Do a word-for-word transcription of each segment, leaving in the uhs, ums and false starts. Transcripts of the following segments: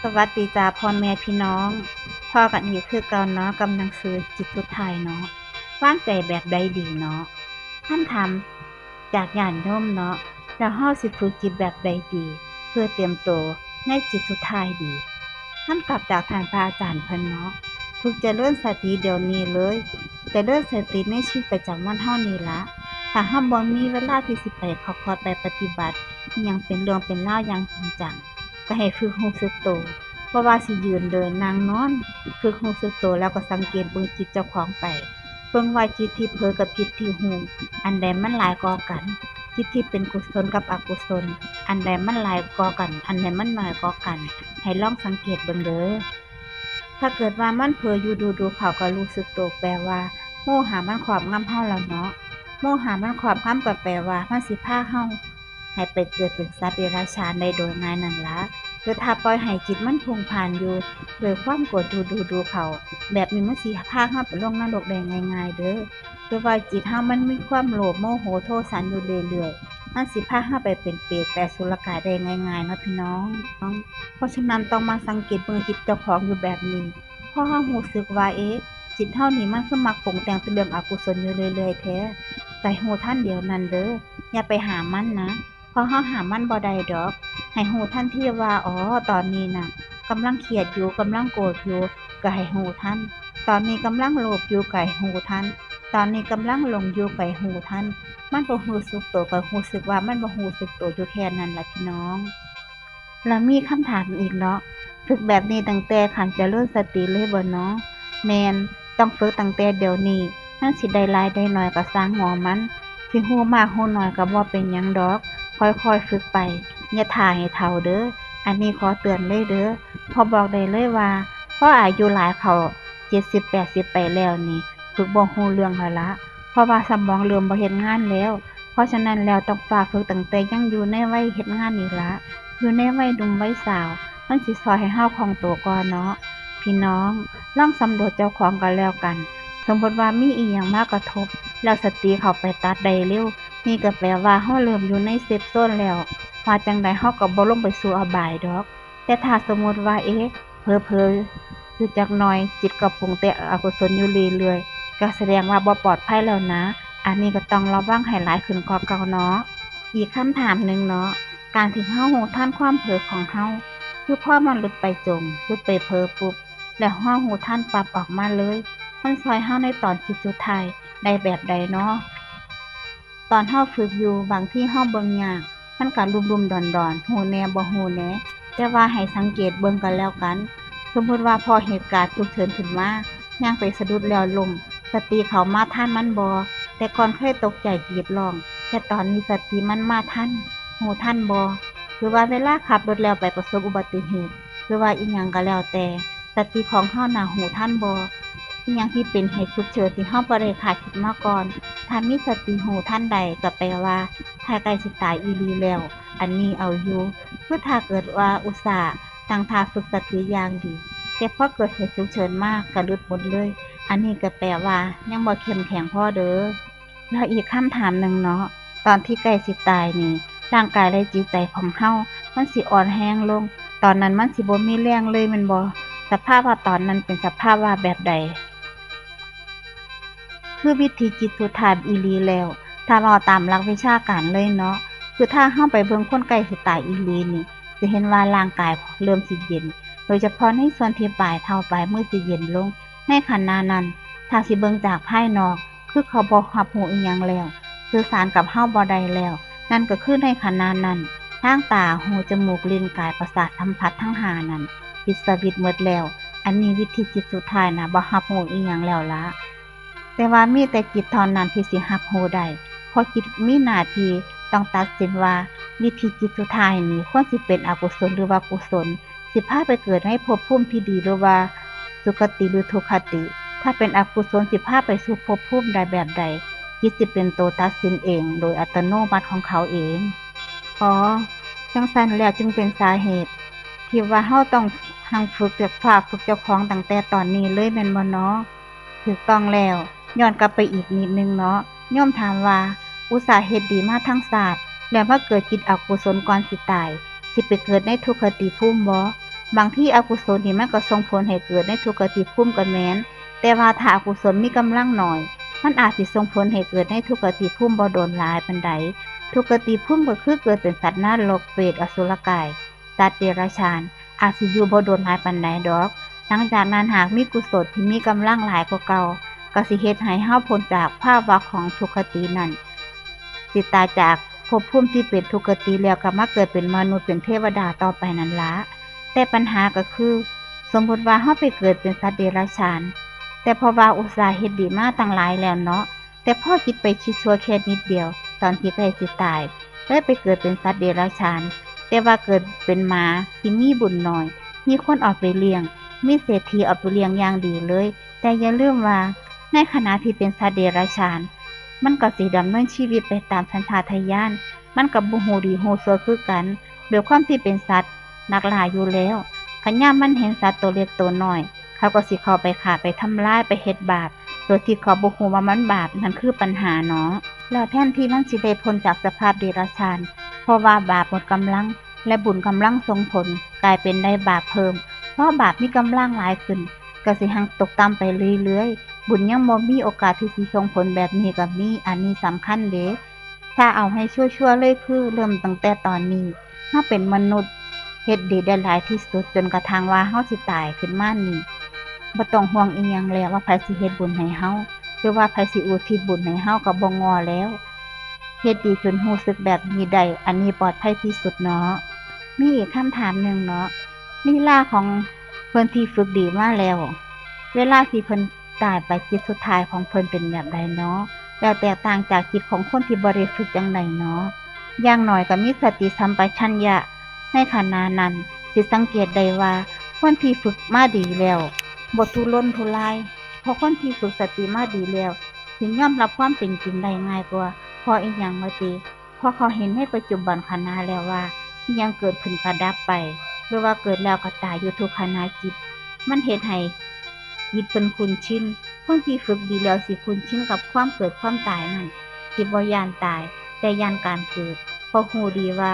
สวัสดีจ้าพ่อแม่พี่น้อง พ้อกันอีกคือเก่าเนาะ กับหนังสือจิตสุดท้ายเนาะ วางใจแบบใดดีเนาะ คำถามจากญาติโยมเนาะ แล้วเฮาสิฝึกจิตแบบใดดี เพื่อเตรียมตัวในจิตสุดท้ายดี คำตอบจากท่านพระอาจารย์เพิ่นเนาะ ฝึกเจริญสติเดี๋ยวนี้เลย เจริญสติในชีวิตประจำวันเฮานี่ละ ถ้าเฮาบ่มีเวลาที่สิไปเข้าคอร์สไปปฏิบัติอิหยังเป็นเรื่องเป็นราวอย่างจริงจัง ก็ให้ฝึกรู้สึกตัว บ่ว่าสิยืนเดินนั่งนอน ฝึกรู้สึกตัวแล้วก็สังเกตเบิ่งจิตเจ้าของไป เบิ่งว่าจิตที่เผลอกับจิตที่รู้ อันใดมันหลายกว่ากัน จิตที่เป็นกุศลกับอกุศล อันใดมันหลายกว่ากัน อันใดมันน้อยกว่ากัน ให้ลองสังเกตเบิ่งเด้อ ถ้าเกิดว่ามันเผลออยู่ดูๆ เข้าก็รู้สึกตัว แปลว่าโมหะมันครอบงำเฮาแล้วเนาะ โมหะมันครอบงำก็แปลว่ามันสิพาเฮาให้ไปเกิดเป็นสัตว์เดรัจฉานได้โดยง่ายนั่นละ หรือถ้าปล่อยให้จิตมันพุ่งผ่านอยู่ด้วยความโกรธดูๆๆ เข้า แบบนี้มันสิพาเฮาไปลงนรกได้ง่ายๆ เด้อ หรือว่าจิตเฮามันมีความโลภ โมโห โทสะอยู่เรื่อยๆ มันสิพาเฮาไปเป็นเปรต ไปอสุรกายได้ง่ายๆ เนาะพี่น้อง เพราะฉะนั้นต้องมาสังเกตเบิ่งจิตเจ้าของอยู่แบบนี้ พอเฮารู้สึกว่า เอ๊ะ จิตเฮานี่มันคือมักปรุงแต่งแต่เรื่องอกุศลอยู่เรื่อยๆ แท้ ก็ให้รู้ทันเดี๋ยวนั้นเด้อ อย่าไปห้ามมันนะ เพราะเฮาห้ามมันบ่ได้ดอก ให้รู้ทันทีว่า อ๋อ ตอนนี้น่ะ กำลังเครียดอยู่ กำลังโกรธอยู่ ก็ให้รู้ทัน ตอนนี้กำลังโลภอยู่ ก็ให้รู้ทัน ตอนนี้กำลังหลงอยู่ ก็ให้รู้ทัน มันบ่รู้สึกตัว ก็รู้สึกว่ามันบ่รู้สึกตัวอยู่แค่นั้นล่ะพี่น้อง แล้วมีคำถามอีกเนาะ ฝึกแบบนี้ตั้งแต่ขั้นเจริญสติเลยบ่เนาะ แม่น ต้องฝึกตั้งแต่เดี๋ยวนี้ มันสิได้หลายได้น้อยก็ซ่างหัวมัน สิรู้มากรู้น้อยก็บ่เป็นหยังดอก ค่อยๆ ฝึกไป อย่าท่าให้เฒ่าเด้อ อันนี้ขอเตือนเลยเด้อ เพราะบอกได้เลยว่า พออายุหลายเข้า เจ็ดสิบ แปดสิบ ไปแล้วนี่ ฝึกบ่รู้เรื่องแล้วละ เพราะว่าสมองเริ่มบ่เฮ็ดงานแล้ว เพราะฉะนั้นแล้วต้องฟ้าวฝึกตั้งแต่ยังอยู่ในวัยเฮ็ดงานนี่ละ อยู่ในวัยหนุ่มวัยสาว มันสิซ่อยให้เฮาคล่องตัวกว่าเนาะ พี่น้อง ลองสำรวจเจ้าของก็แล้วกัน สมมุติว่ามีอิหยังมากระทบ แล้วสติเข้าไปตัดได้เร็ว นี่ก็แปลว่าเฮาเริ่มอยู่ในเซฟโซนแล้ว ว่าจั่งใดเฮาก็บ่ลงไปสู่อบายดอก แต่ถ้าสมมุติว่า เอ๊ะ เผลอๆ อยู่จักหน่อย จิตก็ปรุงแต่อกุศลอยู่เรื่อยๆ ก็แสดงว่าบ่ปลอดภัยแล้วนะ อันนี้ก็ต้องระวังให้หลายขึ้นกว่าเก่าเนาะ อีกคำถามหนึ่งเนาะ การที่เฮารู้ทันความเผลอของเฮา คือพอมันหลุดไปจง หลุดไปเผลอปุ๊บ แล้วเฮารู้ทันปั๊บออกมาเลย มันซ่อยเฮาในตอนจิตสุดท้ายได้แบบใดเนาะ ตอนเฮาฝึกอยู่ บางทีเฮาเบิ่งยาก มันก็ลุ่มๆ ดอนๆ ฮู้แหน่บ่ฮู้แหน่ แต่ว่าให้สังเกตเบิ่งก็แล้วกัน สมมุติว่าพ้อเหตุการณ์ฉุกเฉินขึ้นมา ย่างไปสะดุดแล้วล้ม สติเข้ามาทันมันบ่ แต่ก่อนเคยตกใจกรีดร้อง แต่ตอนนี้สติมันมาทัน ฮู้ทันบ่ หรือว่าเวลาขับรถแล้วไปประสบอุบัติเหตุ หรือว่าอิหยังก็แล้วแต่ สติของเฮาน่ะฮู้ทันบ่ อิหยังที่เป็นเหตุฉุกเฉินที่เฮาบ่ได้คาดคิดมาก่อน ถ้ามีสติฮู้ทันได้ก็แปลว่า ถ้าใกล้สิตายอีหลีแล้ว อันนี้เอาอยู่ คือถ้าเกิดว่าอุตส่าห์ตั้งท่าฝึกสติอย่างดี แต่พอเกิดเหตุฉุกเฉินมาก็หลุดหมดเลย อันนี้ก็แปลว่ายังบ่เข้มแข็งพอเด้อ แล้วอีกคำถามหนึ่งเนาะ ตอนที่ใกล้สิตายนี่ ร่างกายและจิตใจของเฮา มันสิอ่อนแฮงลง ตอนนั้นมันสิบ่มีแรงเลยแม่นบ่ สภาวะตอนนั้นเป็นสภาวะแบบใด คือวิถีจิตสุดท้ายอีหลีแล้ว ถ้าเว้าตามหลักวิชาการเลยเนาะ คือถ้าเฮาไปเบิ่งคนใกล้สิตายอีหลีนี่ สิเห็นว่าร่างกายเริ่มสิเย็น โดยเฉพาะในส่วนที่ปลายเท้าปลายมือสิเย็นลง ในขณะนั้น ถ้าสิเบิ่งจากภายนอก คือเขาบ่รับรู้อิหยังแล้ว สื่อสารกับเฮาบ่ได้แล้ว นั่นก็คือในขณะนั้น ทางตา หู จมูก ลิ้น กาย ประสาทสัมผัสทั้งห้านั้น ปิดสวิตช์หมดแล้ว อันนี้วิถีจิตสุดท้ายนะ บ่รับรู้อิหยังแล้วละ แต่ว่ามีแต่จิตเท่านั้นที่สิรับรู้ได้ เพราะจิตมีหน้าที่ต้องตัดสินว่า วิถีจิตสุดท้ายนี้ควรสิเป็นอกุศลหรือว่ากุศล สิพาไปเกิดในภพภูมิที่ดีหรือว่าสุคติหรือทุคติ ถ้าเป็นอกุศลสิพาไปสู่ภพภูมิใดแบบใด จิตสิเป็นตัวตัดสินเองโดยอัตโนมัติของเขาเอง อ๋อ จั่งซั้นแล้วจึงเป็นสาเหตุ ที่ว่าเฮาต้องหังฝึกเจ้า ฟ้าวฝึกเจ้าของตั้งแต่ตอนนี้เลยแม่นบ่น้อ ถูกต้องแล้ว ย้อนกลับไปอีกนิดนึงเนาะ โยมถามว่า อุตส่าห์เฮ็ดดีมาทั้งชาติ แล้วมาเกิดจิตอกุศลก่อนสิตาย สิไปเกิดในทุคติภูมิบ่ บางทีอกุศลนี่มันก็ส่งผลให้เกิดในทุกขติภูมิก็แม่น แต่ว่าถ้าอกุศลมีกำลังน้อย มันอาจสิส่งผลให้เกิดในทุกขติภูมิบ่โดนหลายปานใด ทุกขติภูมิก็คือเกิดเป็นสัตว์นรก เปรต อสุรกาย สัตว์เดรัจฉาน อาจสิอยู่บ่โดนหลายปานใดดอก หลังจากนั้นหากมีกุศลที่มีกำลังหลายกว่าเก่า ก็สิเฮ็ดให้เฮาพ้นจากภาวะของทุกขตินั้น สิตายจากภพภูมิที่เป็นทุกขติแล้วก็มาเกิดเป็นมนุษย์เป็นเทวดาต่อไปนั่นละ แต่ปัญหาก็คือ สมมุติว่าเฮาไปเกิดเป็นสัตว์เดรัจฉาน แต่เพราะว่าอุตส่าห์เฮ็ดดีมาตั้งหลายแล้วเนาะ แต่พอคิดไปคิดชั่วแค่นิดเดียว ตอนที่ใกล้สิตาย เลยไปเกิดเป็นสัตว์เดรัจฉาน แต่ว่าเกิดเป็นหมาที่มีบุญน้อย มีคนเอาไปเลี้ยง มีเศรษฐีเอาไปเลี้ยงอย่างดีเลย แต่อย่าลืมว่า ในขณะที่เป็นสัตว์เดรัจฉาน มันก็สิดำเนินชีวิตไปตามสัญชาตญาณ มันก็บ่ฮู้ดีฮู้ชั่วคือกัน ด้วยความที่เป็นสัตว์นักล่าอยู่แล้ว คันยามมันเห็นสัตว์ตัวเล็กตัวน้อย เขาก็สิเข้าไปฆ่าไปทำลายไปเฮ็ดบาป โดยที่เขาบ่ฮู้ว่ามันบาป นั่นคือปัญหาเนาะ แล้วแทนที่มันสิได้พ้นจากสภาพเดรัจฉาน เพราะว่าบาปหมดกำลัง และบุญกำลังส่งผล กลายเป็นได้บาปเพิ่ม เพราะบาปมีกำลังหลายขึ้น ก็สิหังตกต่ำไปเรื่อยๆ บุญยังบ่มีโอกาสที่สิส่งผลแบบนี้ก็มี อันนี้สำคัญเด้ ถ้าเอาให้ชัวร์ๆเลยคือเริ่มตั้งแต่ตอนนี้ เฮาเป็นมนุษย์ เฮ็ดดีได้หลายที่สุด จนกระทั่งว่าเฮาสิตายขึ้นมานี่ บ่ต้องห่วงอีหยังแล้วว่าไผสิเฮ็ดบุญให้เฮา หรือว่าไผสิอุทิศบุญให้เฮาก็บ่งอแล้ว เฮ็ดดีจนรู้สึกแบบนี้ได้ อันนี้ปลอดภัยที่สุดเนาะ มีอีกคำถามหนึ่งเนาะ ลีลาของเพิ่นที่ฝึกดีมาแล้ว เวลาที่เพิ่นตายไปจิตสุดท้ายของเพิ่นเป็นแบบใดเนาะ แล้วแตกต่างจากจิตของคนที่บ่ได้ฝึกจั่งใดเนาะ อย่างน้อยก็มีสติสัมปชัญญะ ในขณะนั้นสิสังเกตได้ว่าคนที่ฝึกมาดีแล้ว บ่ทุรนทุราย เพราะคนที่ฝึกสติมาดีแล้ว สิยอมรับความเป็นจริงได้ง่ายกว่า เพราะอีหยังว่าติ เพราะเขาเห็นในปัจจุบันขณะแล้วว่า อิหยังเกิดขึ้นก็ดับไป หรือว่าเกิดแล้วก็ตายอยู่ทุกขณะจิต มันเฮ็ดให้จิตเพิ่นคุ้นชิน คนที่ฝึกดีแล้วสิคุ้นชินกับความเกิดความตายนั่น สิบ่ย้านตาย แต่ย้านการเกิด เพราะฮู้ดีว่า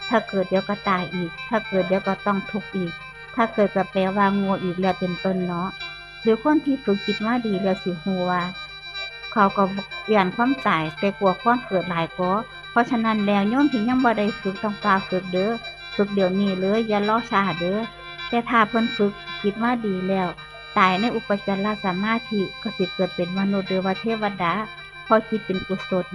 ถ้าเกิดเดี๋ยวก็ตายอีก ถ้าเกิดเดี๋ยวก็ต้องทุกข์อีก ถ้าเกิดก็แปลว่าโง่อีกแล้วเป็นต้นเนาะ หรือคนที่ฝึกจิตมาดีแล้วสิฮู้ว่า เขาก็ย้านความตาย แต่กลัวความเกิดหลายกว่า เพราะฉะนั้นแล้วโยมที่ยังบ่ได้ฝึกต้องฟ้าวฝึกเด้อ ฝึกเดี๋ยวนี้เลย อย่ารอช้าเด้อ แต่ถ้าเพิ่นฝึกจิตมาดีแล้ว ตายในอุปจารสมาธิก็สิเกิดเป็นมนุษย์หรือว่าเทวดา เพราะจิตเป็นกุศล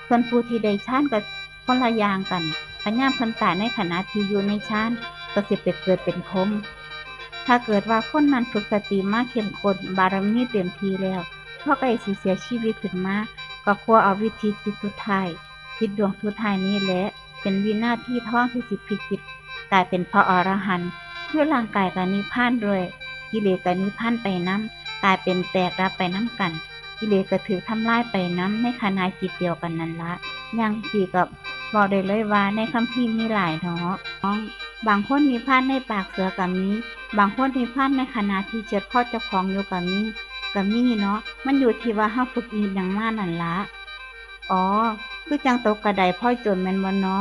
ส่วนผู้ที่ได้ฌานก็คนละอย่างกัน คันยามเพิ่นตายในขณะที่อยู่ในฌาน ก็สิไปเกิดเป็นพรหม ถ้าเกิดว่าคนนั้นฝึกสติมาเข้มข้น บารมีเต็มที่แล้ว พอใกล้สิเสียชีวิตขึ้นมา ก็ควรเอาวิธีจิตสุดท้าย จิตดวงสุดท้ายนี้แหละ เป็นวินาทีทองที่สิพลิกจิตกลายเป็นพระอรหันต์ คือร่างกายก็นิพพานด้วย กิเลสก็นิพพานไปนำ กลายเป็นแตกดับไปนำกัน กิเลสก็ถูกทำลายไปนำในขณะจิตเดียวกันนั่นละ อย่างซี้ก็เว้าได้เลยว่าในคัมภีร์มีหลายเนาะ บางคนนิพพานในปากเสือก็มี บางคนนิพพานในขณะที่เช็ดคอเจ้าของอยู่ก็มี ก็มีเนาะ มันอยู่ที่ว่าเฮาฝึกอีหยังมานั่นละ อ๋อ คือจั่งตกกระไดพลอยโจรแม่นบ่น้อ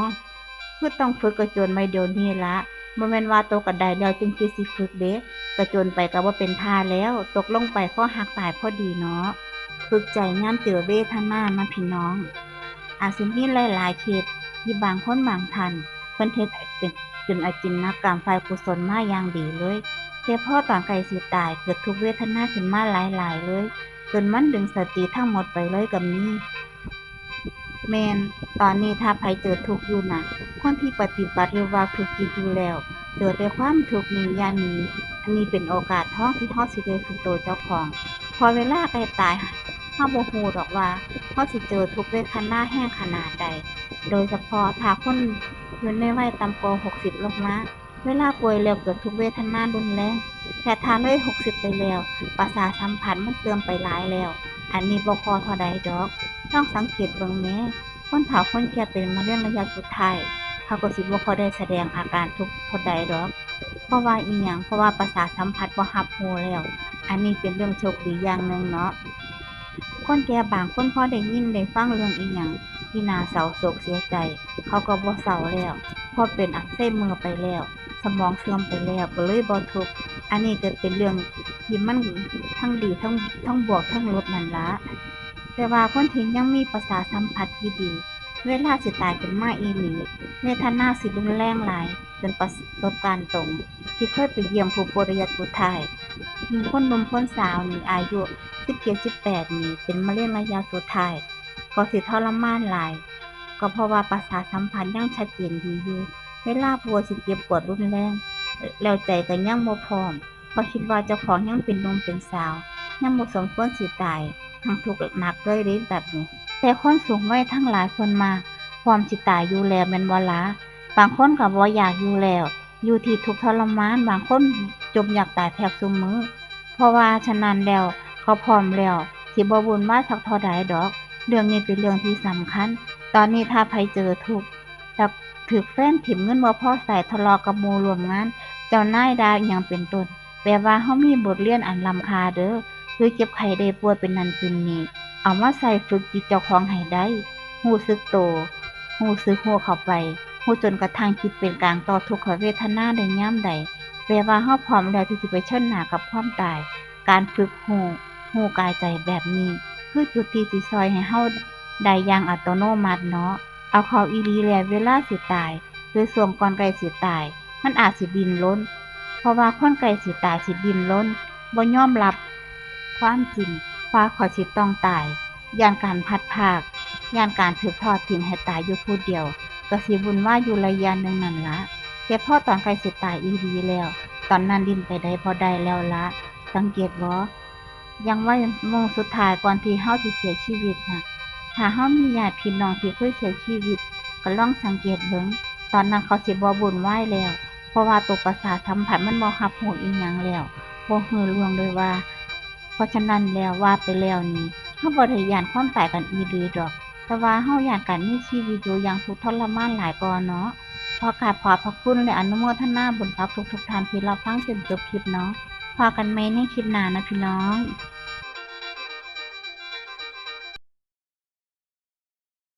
คือต้องฝึกกระโจนไว้เดี๋ยวนี้ละ บ่แม่นว่าตกกระไดแล้วจึงสิสิฝึกเด้ กระโจนไปก็บ่เป็นท่าแล้ว ตกลงไปคอหักตายพอดีเนาะ ฝึกใจยามเจอเวทนามาพี่น้อง อาจสิมีหลายๆเคสที่บางคนบางท่าน เพิ่นเฮ็ดเป็น เป็นอจินกรรมฝ่ายกุศลมาอย่างดีเลย แต่พอตอนใกล้สิตายเกิดทุกขเวทนาขึ้นมาหลายๆเลย จนมันดึงสติทั้งหมดไปเลยก็มี แม่น ตอนนี้ถ้าไผเจอทุกข์อยู่นะ คนที่ปฏิบัติหรือว่าฝึกจิตอยู่แล้ว เจอแต่ความทุกข์นี้อย่าหนี อันนี้เป็นโอกาสทองที่เฮาสิได้ฝึกตัวเจ้าของ พอเวลาใกล้ตาย เฮาบ่ฮู้ดอกว่าเฮาสิเจอทุกขเวทนาแฮงขนาดใด โดยเฉพาะถ้าคนอยู่ในวัยต่ำกว่าหกสิบลงมา เวลาป่วยแล้วเกิดทุกขเวทนารุนแรง แต่ถ้าเลยหกสิบไปแล้ว ประสาทสัมผัสมันเสื่อมไปหลายแล้ว อันนี้บ่ค่อเท่าใดดอก ลองสังเกตเบิ่งแหม คนเฒ่าคนแก่เป็นมะเร็งระยะสุดท้าย เขาก็สิบ่ค่อยได้แสดงอาการทุกข์เท่าใดดอก เพราะว่าอิหยัง เพราะว่าประสาทสัมผัสบ่รับรู้แล้ว อันนี้เป็นเรื่องโชคดีอย่างหนึ่งเนาะ คนแก่บางคนพอได้ยินได้ฟังเรื่องอิหยังที่น่าเศร้าโศกเสียใจ เขาก็บ่เศร้าแล้ว เพราะเป็นอัลไซเมอร์ไปแล้ว สมองเสื่อมไปแล้ว ก็เลยบ่ทุกข์ อันนี้ก็เป็นเรื่องที่มันทั้งดี ทั้ง ทั้งบวก ทั้งลบนั่นละ แต่ว่าคนที่ยังมีประสาทสัมผัสที่ดี เวลาสิตายขึ้นมาอีหลี เวทนาสิรุนแรงหลาย เป็นประสบการณ์ตรง ที่เคยไปเยี่ยมผู้ป่วยระยะสุดท้าย ยิ่งคนหนุ่มคนสาวนี่อายุ สิบเจ็ด สิบแปด นี่เป็นมะเร็งระยะสุดท้าย ก็สิทรมานหลาย ก็เพราะว่าประสาทสัมผัสยังชัดเจนดีอยู่ เวลาผู้ป่วยสิเจ็บปวดรุนแรง แล้วใจก็ยังบ่พร้อม เพราะคิดว่าเจ้าของยังเป็นหนุ่มเป็นสาว ยังบ่สมควรสิตาย ทั้งทุกข์หนักเลยเด้แบบนี้ แต่คนสูงวัยทั้งหลายส่วนมาก พร้อมสิตายอยู่แล้วแม่นบ่ล่ะ บางคนก็บ่อยากอยู่แล้ว อยู่ที่ทุกข์ทรมาน บางคนจมอยากตายแทบซุมื้อ เพราะว่าฉะนั้นแล้ว เขาพร้อมแล้ว สิบ่วุ่นวายสักเท่าใดดอก เรื่องนี้เป็นเรื่องที่สำคัญ ตอนนี้ถ้าไผเจอทุกข์ แล้วถืกแฟนถิ่ม เงินบ่พอใช้ ทะเลาะกับหมู่ร่วมงาน เจ้านายด่าอิหยังเป็นต้น แปลว่าเฮามีบทเรียนอันล้ำค่าเด้อ คือเจ็บไข้ได้ป่วยเป็นนั่นเป็นนี่ เอามาใช้ฝึกจิตเจ้าของให้ได้ รู้สึกโต รู้สึกรู้เข้าไป รู้จนกระทั่งจิตเป็นกลางต่อทุกขเวทนาได้ยามใด แปลว่าเฮาพร้อมแล้วที่สิเผชิญหน้ากับความตาย การฝึกรู้ รู้กายใจแบบนี้ คือจุดที่สิซ่อยให้เฮาได้อย่างอัตโนมัติเนาะ เอาเข้าอีหลีแล้ว เวลาสิตาย หรือช่วงก่อนใกล้สิตาย มันอาจสิดิ้นรน เพราะว่าคนใกล้สิตายสิดิ้นรน บ่ยอมรับความจริงว่าข้อยสิต้องตาย ย้านการพลัดพราก ย้านการถูกทอดทิ้งให้ตายอยู่ผู้เดียว ก็สิวุ่นวายอยู่ระยะหนึ่งนั่นละ แต่พอตอนใกล้สิตายอีหลีแล้ว ตอนนั้นดิ้นไปใดบ่ได้แล้วละ สังเกตบ่ ยังว่าโมงสุดท้ายก่อนที่เฮาสิเสียชีวิตน่ะ ถ้าเฮามีญาติพี่น้องที่เคยเสียชีวิต ก็ลองสังเกตเบิ่ง ตอนนั้นเขาสิบ่วุ่นวายแล้ว เพราะว่าตัวประสาทสัมผัสมันบ่รับรู้อิหยังแล้ว บ่รู้เรื่องเลยว่า เพราะฉะนั้นแล้วว่าไปแล้วนี่ เฮาบ่ได้ย้านความตายกันอีหลีดอก แต่ว่าเฮาย้านการมีชีวิตอยู่อย่างทุกข์ทรมานหลายกว่าเนาะ ขอกราบขอบพระคุณและอนุโมทนาบุญกับทุกๆท่านที่รับฟังจนจบคลิปเนาะ พอกันใหม่ในคลิปหน้านะพี่น้อง